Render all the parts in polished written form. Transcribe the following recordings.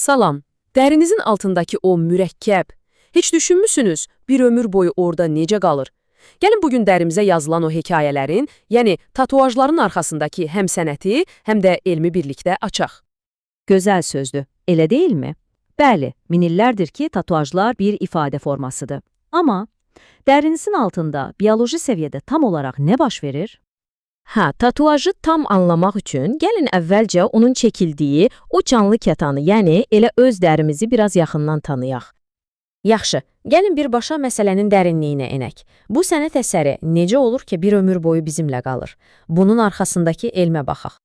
Salam. Dərinizin altındakı o mürəkkəb, heç düşünmüsünüz bir ömür boyu orada necə qalır? Gəlin bugün dərimizə yazılan o hekayələrin, yəni tatuajların arxasındakı həm sənəti, həm də elmi birlikdə açaq. Gözəl sözdür, elə deyilmi? Bəli, min illərdir ki, tatuajlar bir ifadə formasıdır. Amma dərinizin altında biyoloji səviyyədə tam olaraq nə baş verir? Hə, tatuajı tam anlamaq üçün gəlin əvvəlcə onun çəkildiyi o canlı kətanı, yəni elə öz dərimizi biraz yaxından tanıyaq. Yaxşı, gəlin birbaşa məsələnin dərinliyinə enək. Bu sənət əsəri necə olur ki, bir ömür boyu bizimlə qalır? Bunun arxasındakı elmə baxaq.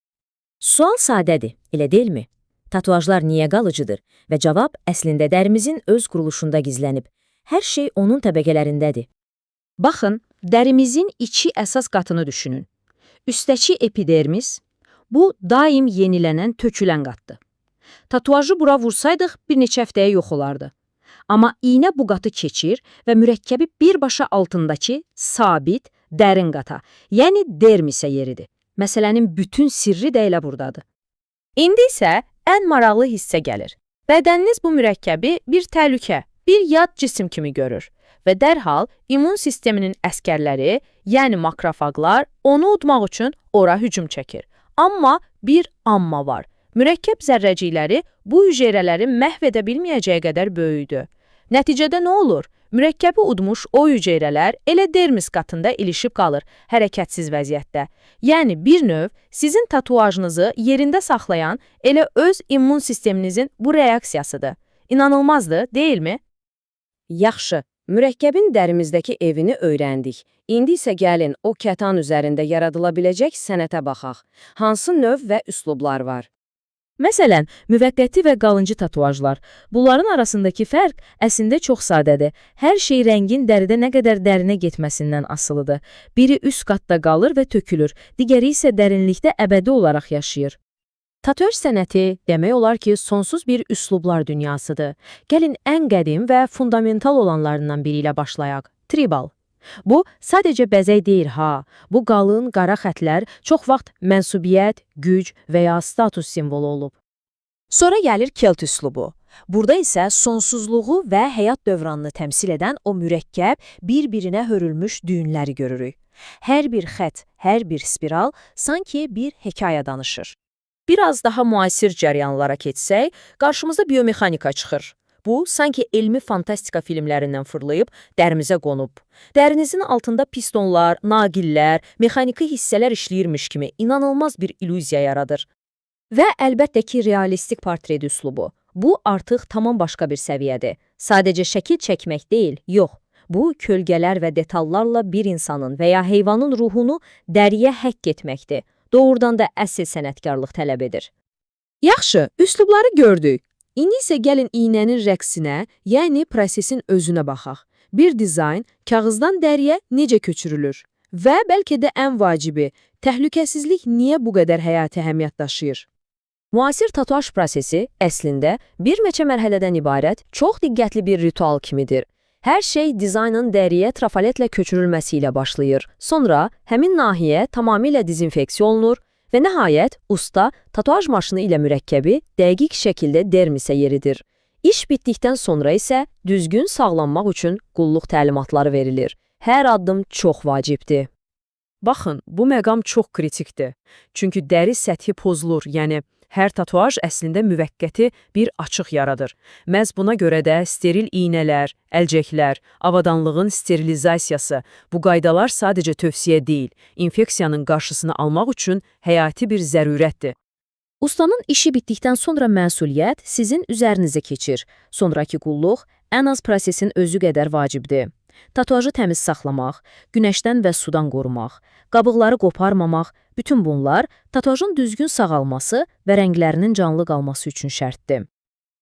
Sual sadədir, elə deyilmi? Tatuajlar niyə qalıcıdır? Və cavab əslində dərimizin öz quruluşunda gizlənib. Hər şey onun təbəqələrindədir. Baxın, dərimizin iki əsas qatını düşünün. Üstəki epidermis, bu daim yenilənən, tökülən qatdır. Tatuajı bura vursaydıq bir neçə həftəyə yox olardı. Amma iynə bu qatı keçir və mürəkkəbi birbaşa altındakı sabit, dərin qata, yəni dermisə yeridir. Məsələnin bütün sirri də elə burdadır. İndi isə ən maraqlı hissə gəlir. Bədəniniz bu mürəkkəbi bir təhlükə, bir yad cisim kimi görür və dərhal immun sisteminin əskərləri, yəni makrofaqlar onu udmaq üçün ora hücum çəkir. Amma bir amma var. Mürəkkəb zərrəcikləri bu hüceyrələri məhv edə bilməyəcəyi qədər böyükdür. Nəticədə nə olur? Mürəkkəbi udmuş o hüceyrələr elə dermis qatında ilişib qalır, hərəkətsiz vəziyyətdə. Yəni bir növ sizin tatuajınızı yerində saxlayan elə öz immun sisteminizin bu reaksiyasıdır. İnanılmazdır, deyilmi? Yaxşı, mürəkkəbin dərimizdəki evini öyrəndik. İndi isə gəlin o kətan üzərində yaradıla biləcək sənətə baxaq. Hansı növ və üslublar var? Məsələn, müvəqqəti və qalıncı tatuajlar. Bunların arasındakı fərq əslində çox sadədir. Hər şey rəngin dəridə nə qədər dərinə getməsindən asılıdır. Biri üst qatda qalır və tökülür, digəri isə dərinlikdə əbədi olaraq yaşayır. Tatuaj sənəti demək olar ki, sonsuz bir üslublar dünyasıdır. Gəlin ən qədim və fundamental olanlarından biri ilə başlayaq. Tribal. Bu sadəcə bəzək deyil ha. Bu qalın, qara xətlər çox vaxt mənsubiyyət, güc və ya status simvolu olub. Sonra gəlir kelt üslubu. Burada isə sonsuzluğu və həyat dövranını təmsil edən o mürəkkəb, bir-birinə hörülmüş düyünləri görürük. Hər bir xət, hər bir spiral sanki bir hekayə danışır. Biraz daha müasir cəryanlara keçsək, qarşımıza biomexanika çıxır. Bu, sanki elmi fantastika filmlərindən fırlayıb dərimizə qonub. Dərinizin altında pistonlar, naqillər, mexaniki hissələr işləyirmiş kimi inanılmaz bir illüziya yaradır. Və əlbəttə ki, realistik portret üslubu. Bu artıq tamam başqa bir səviyyədir. Sadəcə şəkil çəkmək deyil, yox. Bu, kölgələr və detallarla bir insanın və ya heyvanın ruhunu dəriyə həkk etməkdir. Doğrudan da əsl sənətkarlıq tələb edir. Yaxşı, üslubları gördük. İndi isə gəlin iynənin rəqsinə, yəni prosesin özünə baxaq. Bir dizayn kağızdan dəriyə necə köçürülür? Və bəlkə də ən vacibi, təhlükəsizlik niyə bu qədər həyati əhəmiyyət daşıyır? Müasir tatuaj prosesi əslində bir neçə mərhələdən ibarət çox diqqətli bir ritual kimidir. Hər şey dizaynın dəriyə trafaletlə köçürülməsi ilə başlayır. Sonra həmin nahiyə tamamilə dezinfeksiya olunur və nəhayət usta tatuaj maşını ilə mürəkkəbi dəqiq şəkildə dermisə yeridir. İş bitdikdən sonra isə düzgün sağlanmaq üçün qulluq təlimatları verilir. Hər addım çox vacibdir. Baxın, bu məqam çox kritikdir. Çünki dəri səthi pozulur, yəni hər tatuaj əslində müvəqqəti bir açıq yaradır. Məhz buna görə də steril iynələr, əlcəklər, avadanlığın sterilizasiyası, bu qaydalar sadəcə tövsiyə deyil, infeksiyanın qarşısını almaq üçün həyati bir zərurətdir. Ustanın işi bitdikdən sonra məsuliyyət sizin üzərinizə keçir. Sonrakı qulluq ən az prosesin özü qədər vacibdir. Tatuajı təmiz saxlamaq, günəşdən və sudan qorumaq, qabıqları qoparmamaq, bütün bunlar tatuajın düzgün sağalması və rənglərinin canlı qalması üçün şərtdir.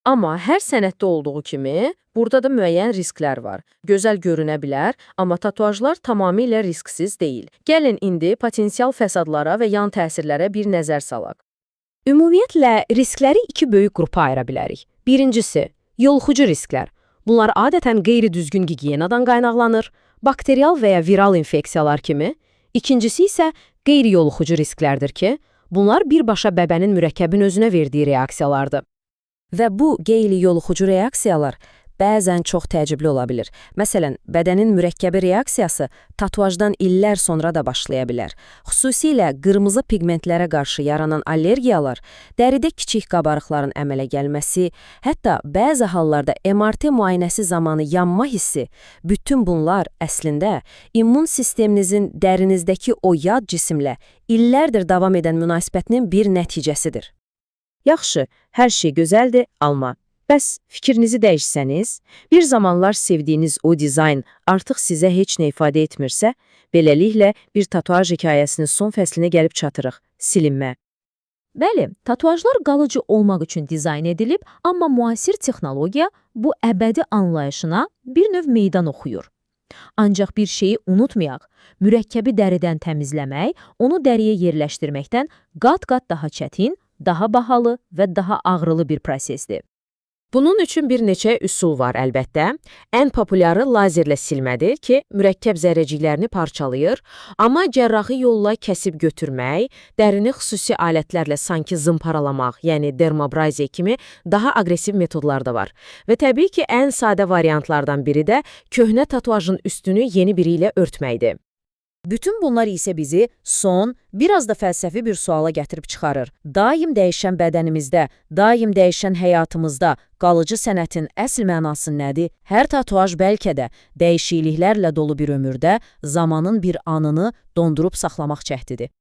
Amma hər sənətdə olduğu kimi, burada da müəyyən risklər var. Gözəl görünə bilər, amma tatuajlar tamamilə risksiz deyil. Gəlin indi potensial fəsadlara və yan təsirlərə bir nəzər salaq. Ümumiyyətlə, riskləri iki böyük qrupa ayıra bilərik. Birincisi, yoluxucu risklər. Bunlar adətən qeyri-düzgün gigiyenadan qaynaqlanır, bakterial və ya viral infeksiyalar kimi. İkincisi isə qeyri-yoluxucu risklərdir ki, bunlar birbaşa bəbənin mürəkkəbin özünə verdiyi reaksiyalardır. Və bu qeyri-yoluxucu reaksiyalar bəzən çox təəccüblü ola bilir. Məsələn, bədənin mürəkkəbi reaksiyası tatuajdan illər sonra da başlaya bilər. Xüsusilə qırmızı pigmentlərə qarşı yaranan allergiyalar, dəridə kiçik qabarıqların əmələ gəlməsi, hətta bəzi hallarda MRT müayinəsi zamanı yanma hissi, bütün bunlar əslində immun sisteminizin dərinizdəki o yad cisimlə illərdir davam edən münasibətinin bir nəticəsidir. Yaxşı, hər şey gözəldir, alma. Bəs fikrinizi dəyişsəniz, bir zamanlar sevdiyiniz o dizayn artıq sizə heç nə ifadə etmirsə, beləliklə bir tatuaj hekayəsinin son fəslinə gəlib çatırıq. Silinmə. Bəli, tatuajlar qalıcı olmaq üçün dizayn edilib, amma müasir texnologiya bu əbədi anlayışına bir növ meydan oxuyur. Ancaq bir şeyi unutmayaq, mürəkkəbi dəridən təmizləmək, onu dəriyə yerləşdirməkdən qat-qat daha çətin, daha bahalı və daha ağrılı bir prosesdir. Bunun üçün bir neçə üsul var əlbəttə. Ən populyarı lazerlə silmədir ki, mürəkkəb zərrəciklərini parçalayır, amma cərrahi yolla kəsib götürmək, dərini xüsusi alətlərlə sanki zımparalamaq, yəni dermabraziya kimi daha aqressiv metodlar da var. Və təbii ki, ən sadə variantlardan biri də köhnə tatuajın üstünü yeni biri ilə örtməkdir. Bütün bunlar isə bizi son, biraz da fəlsəfi bir suala gətirib çıxarır. Daim dəyişən bədənimizdə, daim dəyişən həyatımızda qalıcı sənətin əsl mənası nədir? Hər tatuaj bəlkə də dəyişikliklərlə dolu bir ömürdə zamanın bir anını dondurub saxlamaq cəhdidir.